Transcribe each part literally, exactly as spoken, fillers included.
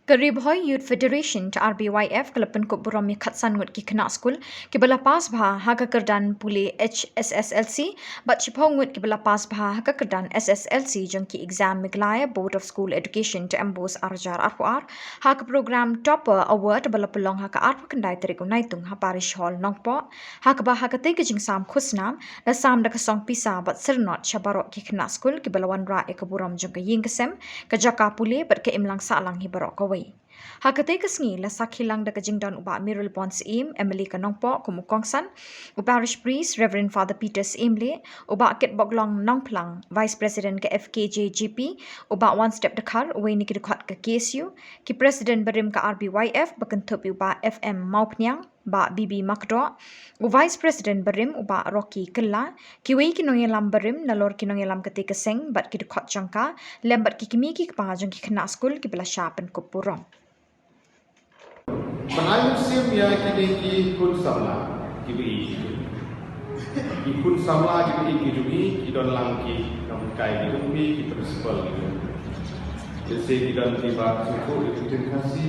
Ka Ri Bhoi Youth Federation ta R B Y F ka la pynkup burom ïa khatsan ngut ki khynnah skul kiba la pass bha ha ka kyrdan pule H S S L C, bad shiphew ngut kiba la pass bha ha ka kyrdan S S L C jong ki exam Meghalaya Board of School Education ta M BOSE ar hajar arphew ar, ha ka program Topper Award ba la pynlong ha ka arphew khyndai tarik u Naitung ha Parish Hall Nongpoh, ha kaba ha katei ka jingsam khusnam la sam da ka song pisa bad syrnod sha baroh ki khynnah skul kiba la wanrah ïa ka burom jong ka ïing ka sem, ka jaka pule bad ka imlang sahlang hi baroh kawei. Ha katei ka sngi la sakhi lang da ka jingdon u Bah Mayralborn Syiem, M L A ka Nongpoh kum u kongsan, u Parish Priest Reverend Father Peter Syiemlieh, u Bah Kitboklong Nongphlang, Vice President ka F K J G P, u Bah Wanstep Dkhar, uwei na ki dkhot ka K S U, ki President barim ka R B Y F ba kynthup ïa u Bah F M Mawphniang, Bah B B Makdoh, u Vice President barim u Bah Rocky Kylla, kiwei ki nongïalam barim nalor ki nongïalam katei ka seng bad ki dkhot jong ka, lem bad ki kmie ki kpa jong ki khynnah skul kiba la shah pynkup burom. Ban ai mynsiem ïa kine ki khun samla kiba ïeit. Ki khun samla kiba ïeit ki jong ngi, ki don lang ki nonghikai ki jong ngi, ki principal ki jong ngi. Lehse ki don kiba sngewthuh ïa ka ktien Khasi,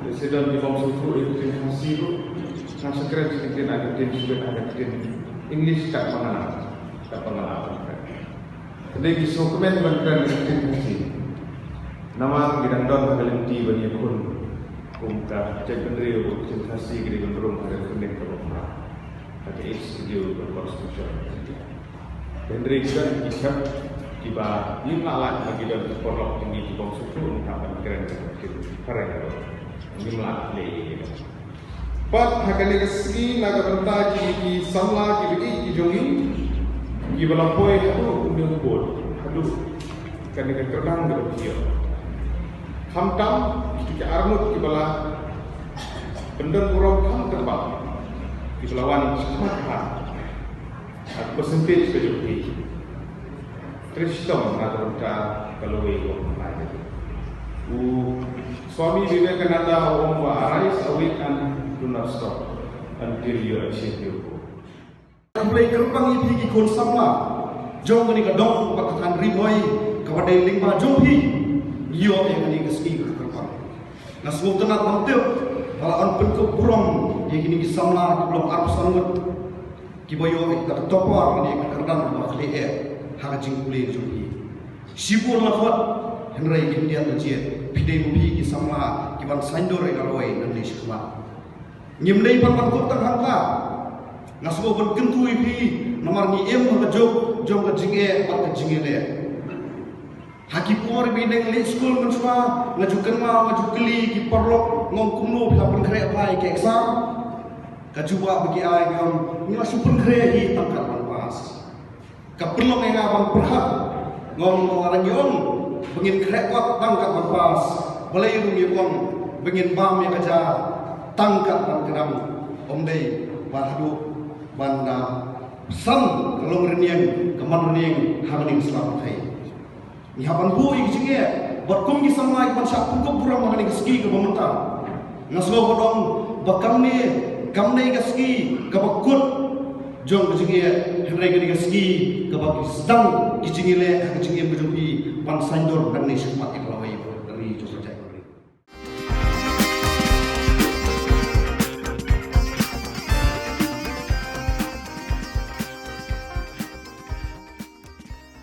lehse don ki bym sngewthuh ïa ka ktien Khasi ruh. Nga sa kren sha ka ktien, ha ka ktien Tibet, ha ka ktien English, katba nga lah, katba nga lah ban kren. Hynrei ki sngewkmen ban kren ka ktien Khasi. Namar ngi dang don ha ka lynti ban ïakhun kum ka jaitbynriew, ka ktien Khasi ka dei ban rung ha ka khyrnit kaba phra, ha ka Eighth Schedule ka Constitution. Hynrei ki don ki khep kiba ngim lah lait, ba ki don ki paralok jong ngi ki bym sngewthuh, ngim hap ban kren ka ktien phareng ruh. Ngim lah leh ïa ki. Bad ha kane ka sngi na ka bynta ki, ki samla kiba ïeit ki jong ngi, kiba la poi haduh une u booth, haduh kane ka kyrdan kaba phi ïoh. Khamtam kita ki arngut kiba la pyndon burom kham kyrpang, kiba la wan shakhmat ha ka percentage ka jong phi. Trei shitom na ka bynta ka lawei kaba phi ïoh. U Swami Vivekananda u ong ba, "Arise, awake and do not stop until you achieve your goal." Khublei kyrpang ïa phi ki khun samla jong kane ka dong bad ka thaiñ Ri Bhoi kaba dei lyngba jong phi ngi ïoh ïa kane ka sngi kyrpang. Nga sngewtynnat ban tip ba la wan pynkup burom ïa kine ki samla kiba long arphew san ngut kiba ïoh ïa ka topper ha kane ka kyrdan kaba khlieh ha ka jingpule jong phi. Shibun la khot, hynrei ngim tieng la jied. Phi dei ma phi ki samla kiban saiñdur ïa ka roi nangne shakhmat. Ngim dei ban ban kup tang hangta. Nga sngewbha ban kyntu ïa phi namar ngi im ha ka juk jong ka jingeh bad ka jingïaleh. Ha ki por ba ngi dang leit skul mynshuwa, nga ju kynmaw, nga ju kylli ki paralok, nga ong, "Kumno phi la pynkhreh bha ïa ka exam?" Ka jubab ba ki ai, ki ong, "Ngi la shu pynkhreh hi tang kat ban pass." Ka pynlong ïa nga ban pyrkhat, nga ong, "Lada ngi ong ba ngin khreh kot tang kat ban pass, balei ruh ngi ong ba ngin bam ïa ka ja tang kat ban kdang, ym dei ba haduh ban da pynsan ka long rynïeng ka man rynïeng ha kane ka sla pyrthei." Ngi hap ban buh ïa ka jingeh bad kum ki samla kiban shah pynkup burom ha kane ka sngi kaba mynta. Nga sngew ba dang ba kam ne, kam ne ka sngi kaba kut jong ka jingeh, hynrei kane ka sngi kaba ki sdang ki jingïaleh ha ka jingim ka jong phi ban saiñdur nangne shakhmat ïa ka long.